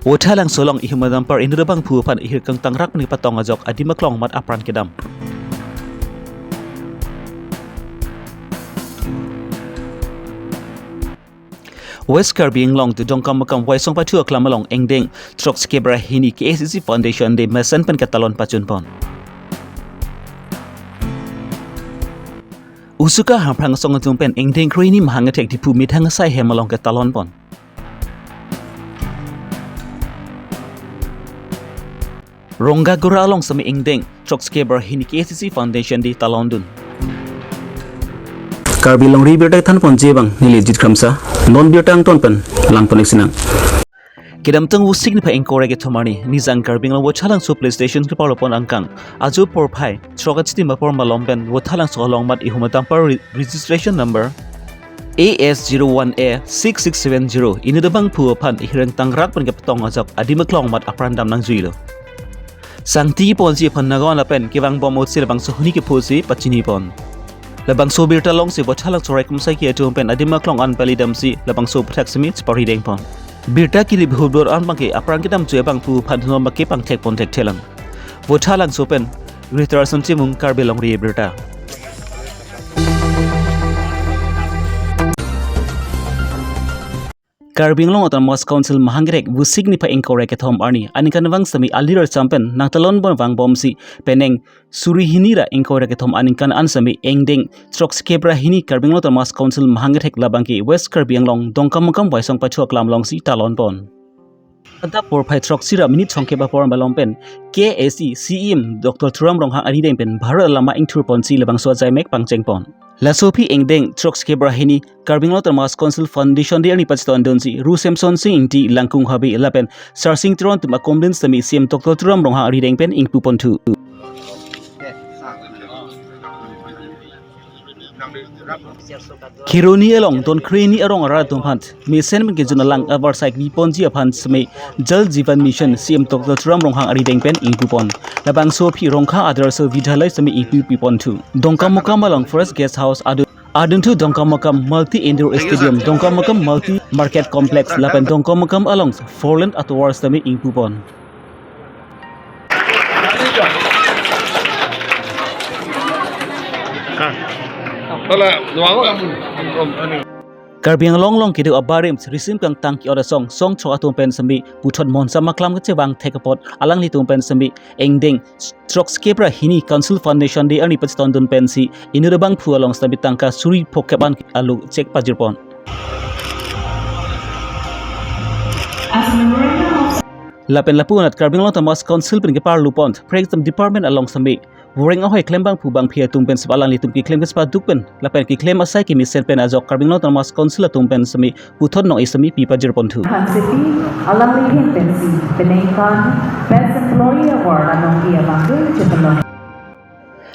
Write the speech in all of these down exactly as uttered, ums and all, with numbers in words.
Vothatlangso along ihum adamper inut abangphu aphan ihir kangtangrak pen kepatong ajok adim aklong amat apran kedam. West Karbi Anglong Dongkamukam Waisong Pathu Aklam along angdeng throksi kep ra hini K A C C Foundation Day mesen pen ketalon pachunpon. Usuka Hamprang asong atum pen angdeng krehini mahang ethek Diphu methang asai hem along ketalonpon. Rongkagora along semi angdeng throksi kep ra hini K A C C Foundation Day talondun. Karbi Longri birta thanponji abang neli Jit Kramsa, non birta angton pen langpon-ik sinang. Kedamtang Vosik niphai ingkoi ra kethom arni, Nijang Karbi Anglong Vothatlangso Police Station keparlopon angkang, ajo porphai throk achiti apor malom pen Vothatlangso along amat ihum adamper re-, registration number A S zero one A six six seven zero inut abangphu aphan ihir kangtangrak pen kepatong ajok adim aklong amat apran dam nangjuilo. Sangti ponsi aphan nangvan lapen kevangbom ahutsi labangso hini kephosi pachinipon. Labangso birta alongsi Vothatlangso raikom saiki atum pen adim aklong an pali damsi labangso aphuthak semi cheparidengpon. Birta kelip ahut bor an abangke apran kedamji abangphu aphan non abangke pangthekpon thekthelang. Vothatlangso pen Ritar Ason Chimung, Karbi Longri Birta. Karbi Anglong Autonomous Council mahang ethek Vosik niphai ingkoi ra kethom arni aningkanvang semi alir champen nangtalonpon vangbomsi penang suri hini ra ingkoi ra kethom aningkan an semi angdeng throksi kep ra hini Karbi Anglong Autonomous Council mahang ethek labangke West Karbi Anglong Dongkamukam Waisong Pathu Aklam alongsi talonpon. Anta porphai throksi ra minute songkep apor malom pen K A C C E M Doctor Tuliram Ronghang arideng pen Bharat alama ingthurponsi labangso ajaimek pangchengpon. Laso aphi angdeng throksi kep ra hini Karbi Anglong Autonomous Council Foundation Day arni pachetondunsi Ru Semsonsing Ingti, Langkung Habe lapen Sarsing Teron atum akomdin semi C E M Doctor Tuliram Ronghang arideng pen ingpuponthu. Kheroni along don krehini arong arat atum aphan mesen pen kejun alang avarsai kebiponji aphan semi Jal Jeevan Mission C E M Doctor Tuliram Ronghang arideng pen ingpupon. Labangso aphi Rongkha Adarsha Vidyalaya semi ingpupiponthu. Dongkamukam along Forest Guest House adun, adunthu Dongkamukam Multi Indoor Stadium, Dongkamukam Multi Market Complex lapen Dongkamukam along four lane atovar semi ingpupon. Hala, nuango. Karbi Anglong along kedo abarim risim kangtang ke-ot asong song throk atum pen semi puthot monsam aklam kechevang thek apot alanglitum pen semi angdeng throksi kep ra hini Council Foundation Day arni pachetondun pensi inut abangphu along semi tangka suri phokep an alo cheque pajirpon. Lapen lapu anat Karbi Anglong Autonomous Council pen keparlopon Tourism Department along semi voreng ahoi klembangphu bangphi atum pen sep alanglitum keklem kechepaduk pen lapen keklem asai kemesen pen ajok Karbi Anglong Autonomous Council atum pen semi puthot nong-e semi pi pajirponthu. Hansepi alangli ahin pensi penang kan Best Employee Award anong-e abang ke chepalon.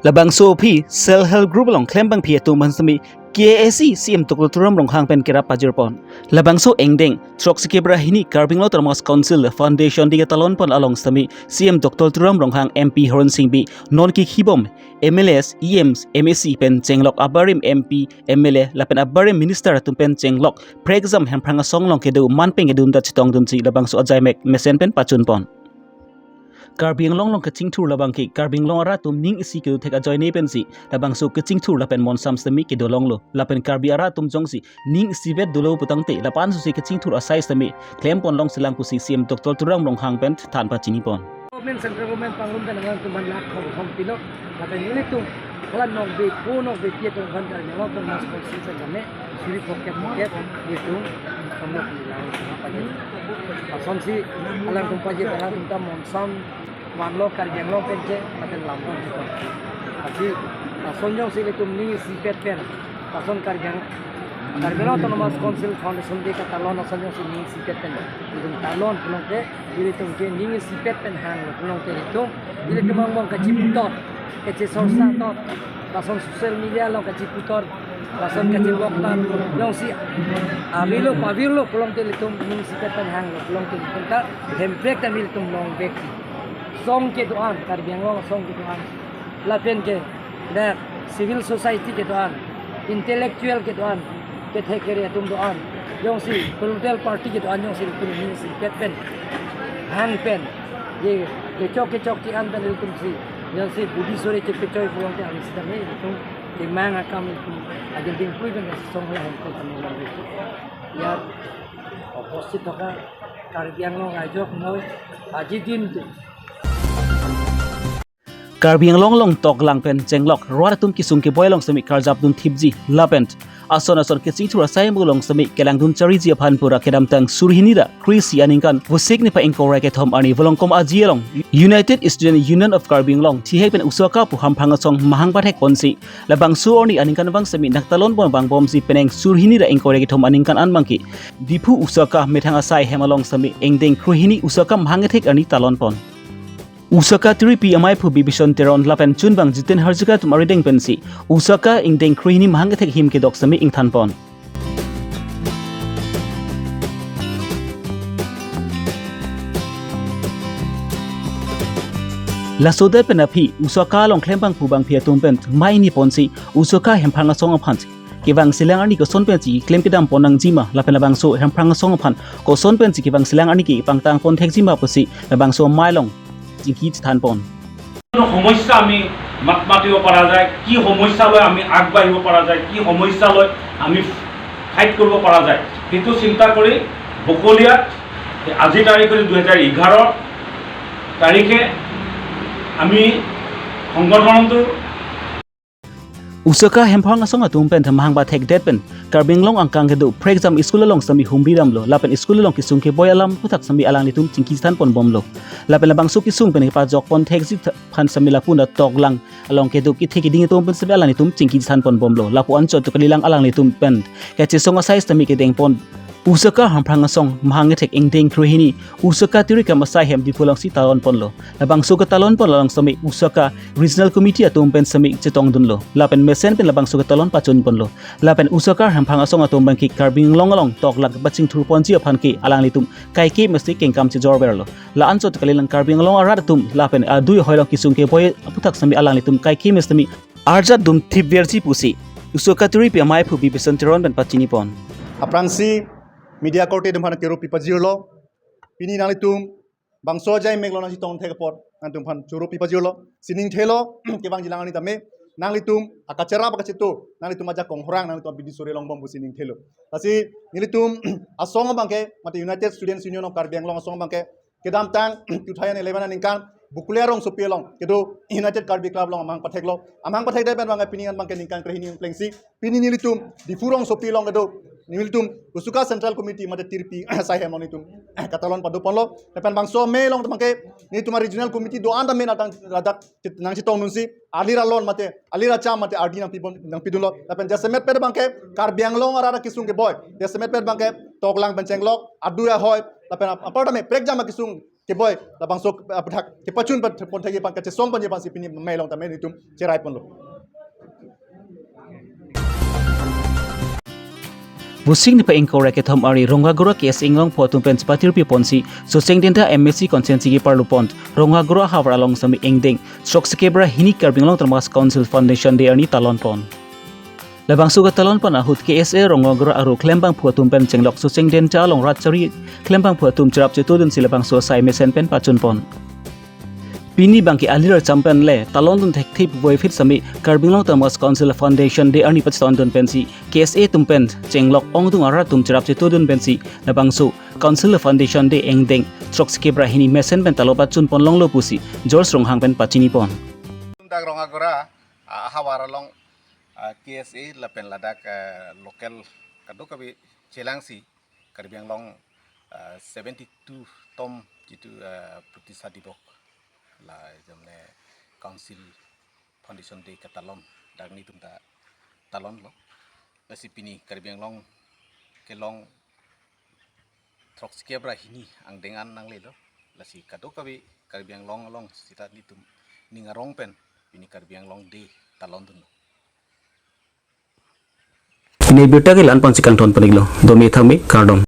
Labangso aphi Self Help Group along klembangphi atum aphan semi K A C C E M Doctor Tuliram Ronghang pen kerap pajirpon. Labangso angdeng throksi kep ra hini Karbi Anglong Autonomous Council Foundation Day ketalonpon along semi C E M Doctor Tuliram Ronghang, M P Horen Sing Bey, non kekhibom M L As, E Ms, M A C pen chenglok abarim M P, M L A lapen abarim minister atum pen chenglok prekjam Hamprang asong along kedo man pen kedun ta chetongdunsi labangso ajaimek mesen pen pachunpon. Karbi Anglong along kachingthur labang ke Karbi Anglong arat atum ning isi kedo thek ajoine pensi labangso kachingthur lapen monsam semi kedo longlo. Lapen Karbi arat atum jongsi ning isivet dolo putangte lapu-an susi kachingthur asai semi klempon longselang pusi C E M Doctor Tuliram Ronghang pen than pachinipon. Government, central government pangrum pen alangtum aphan lakh khom khom pilo. Lapen ilitum hala nokbe pho nokbe pi atum aphan Karbi Anglong Autonomous Council pen kami suri phokep phokep itum kami pilo. Asonsi alangtum pajir, alangtum ta monsam vanlo Karbi Anglong pen ke, lapen lamron chikon. Tapi ason jongsi ilitum ning isipet pen, ason Karbi Ang-, Karbi Anglong Autonomous Council Foundation Day katalon ason jongsi ning isipet pen itum talon pulote, ilitum ke ning isipet pen hang pulote itum, ilitum angbong kachiputhot, kachisorsa thot, lason social media along kachiputhot, lason kachibok thot, jongsi avirlo pavirlo pulote ilitum ning isipet pen hanglo pulote ilitum ta Hemprek ta ilitum longvek. Song kedo-an, Karbi Anglong song kedo-an, lapen ke dak civil society kedo-an, intellectual kedo-an, kethek kere atum do-an, jongsi political party kedo-an jongsi itum ning isipet pen Hang pen, ye kechok kechok ke-an pen itum si, jongsi budi sore chepechoi pulote ami sitame itum kemang akam itum ajin dingpui pen song la hangko kami longri. Yar opposite toka Karbi Anglong ajok mo aji din tu. Karbi Anglong along toklang pen chenglok rat atum kesung keboi along semi karjap dun thipji lapen ason ason kechingthur asai mo along semi kelangdun chariji aphan pura kedamtang surhini ra kre-isi aningkan Vosik niphai ingkoi ra kethom arni Volongkom Aji along United Student Union of Karbi Anglong thihek pen USACA pu hamphang asong mahang pathek ponsi labangso arni aningkanvang semi nangtalon pon vangbomsi penang surhini ra ingkoi ra kethom aningkan an abangke Diphu USACA methang asai hem along semi ingdeng kre-hini USACA mahang kethek arni talon pon. USACA tiripi amaiphu Bibison Teron lapen chunbang Jiten Hazarika atum arideng pensi USACA ingdeng kre-hini mahang kethek ahim kedok semi ingthan pon. Laso det pen aphi USACA along klembangphu bangphi atum pen mai ni ponsi USACA hemphang asong aphan kevang selang arni koson pensi klem kedam pon nangji ma lapen labangso hemphang asong aphan koson pensi kevang selang arni kepangtang pon thekji ma pusi labangso mai along chingki chethan pon. কোনো সমস্যা আমি মাত মাতিব পৰা যায়, কি সমস্যা লৈ আমি আগবাঢ়িব পৰা যায়, কি সমস্যা লৈ আমি ফাইট কৰিব পৰা যায়, সেইটো চিন্তা কৰি বকলিয়াত আজি তাৰিখ হৈছে দুহেজাৰ এঘাৰ তাৰিখে আমি সংগঠনটো USACA hemphang asong atum pen mahang pathek det pen Karbi Anglong angkang kedo prekjam school along semi humri damlo lapen school along kesung keboi alam aphuthak semi alanglitum chingki chethan pon bomlo. Lapen labangso kesung pen kepajok pon thekji aphan semi lapu na toklang along kedo kethe keding atum pen semi alanglitum chingki chethan pon bomlo. Lapu anchot tu kalilang alanglitum pen kachesong asai semi kedeng pon USACA hemphang asong mahang kethek ingdeng kre-hini USACA tiri kam asai hem Diphu alongsi talon ponlo. Labangso ketalon pon along semi USACA Regional Committee atum pen semi chetongdunlo. Lapen mesen pen labangso ketalon pachun ponlo. Lapen USACA hemphang asong atum abangke Karbi Anglong along toklang pachingthur ponji aphan ke alanglitum kaike mesti kengkam chejor verlo. La anchot kalilang Karbi Anglong arat atum lapen adui ahoi along kesung keboi aphuthak semi alanglitum kaike mesti arjap dun thip verji pusi USACA tiripi amaiphu Bibison Teron pen pachini pon. Aphrangsi media korte atum aphan choro pipajirlo. Pini nanglitum bangso ajai mek lo nangchetong thek apot nangtum aphan choro pipajirlo. Sining thelo kevangji lang arni tame nanglitum akacherap akacheto nanglitum ajakong horang nanglitum abidi sore longbom pu sining thelo. Lasi nelitum asong abangke mate United Students Union of Karbi Anglong asong abangke kedamtang two thousand eleven aningkan Bokolia rongsopi along kedo United Karbi Club along amahang patheklo. Amahang pathek det pen abangke pini an abangke ningkan kre-hini plengsi pini nelitum Diphu rongsopi along kedo nelitum USACA Central Committee mate tiripi asai hem along nelitum ketalon pado ponlo. Lapen bangso amei along abangke nelitum Regional Committee do-an tame nangtang ladak nangchetongdunsi alir alon mate alir acham mate ardi nangpibom nangpidunlo. Lapen jasemet pen abangke Karbi Anglong arat kesung keboi jasemet pen abangke toklang pen chenglok adui ahoi lapen ap- apar tame prekjam akesung keboi labangso aphuthak kepachun pon thekji aphan kachesong ponji aphansi pini amei along tame nelitum cherai ponlo. Vosik niphai ingkoi ra kethom arni Rongagora K S A Inglongpho atum pen chepatirpi ponsi Socheng Denta M A C constituency keparlo pon Rongagora havar along semi ingdeng throksi kep ra hini Karbi Anglong Autonomous Council Foundation Day arni talon pon. Labangso ketalon pon ahut K S A Rongagora aro klembangphu atum pen chenglok Socheng Denta along rat chari klembangphu atum cherap chetodunsi labangso asai mesen pen pachun pon. Pini abangke alir acham pen le talon dun thekthip voiphit semi Karbi Anglong Autonomous Council Foundation Day arni pachetongdun pensi K S A atum pen chenglok ongdung arat atum cherap chetodun pensi labangso Council Foundation Day ingdeng throksi kep ra hini mesen pen talon pachun pon longlo pusi George Ronghang pen pachini pon. Dak Rongagora ah, havar along ah, K S A lapen ladak ah, local kadokave chelangsi Karbi Anglong ah, seventy two tom jitu ah, Pratishtha Dibok la jamne Council Foundation Day ketalon dak nelitum ta talonlo. Lasi pini Karbi Anglong kelong throksi kep ra hini angdeng an nanglelo. Lasi kadokave Karbi Anglong along sita nelitum ning arong pen pini Karbi Anglong Day talondunlo. Pini abirta ke la-an pensi kangton pon-iklo. Dome thangme kardom.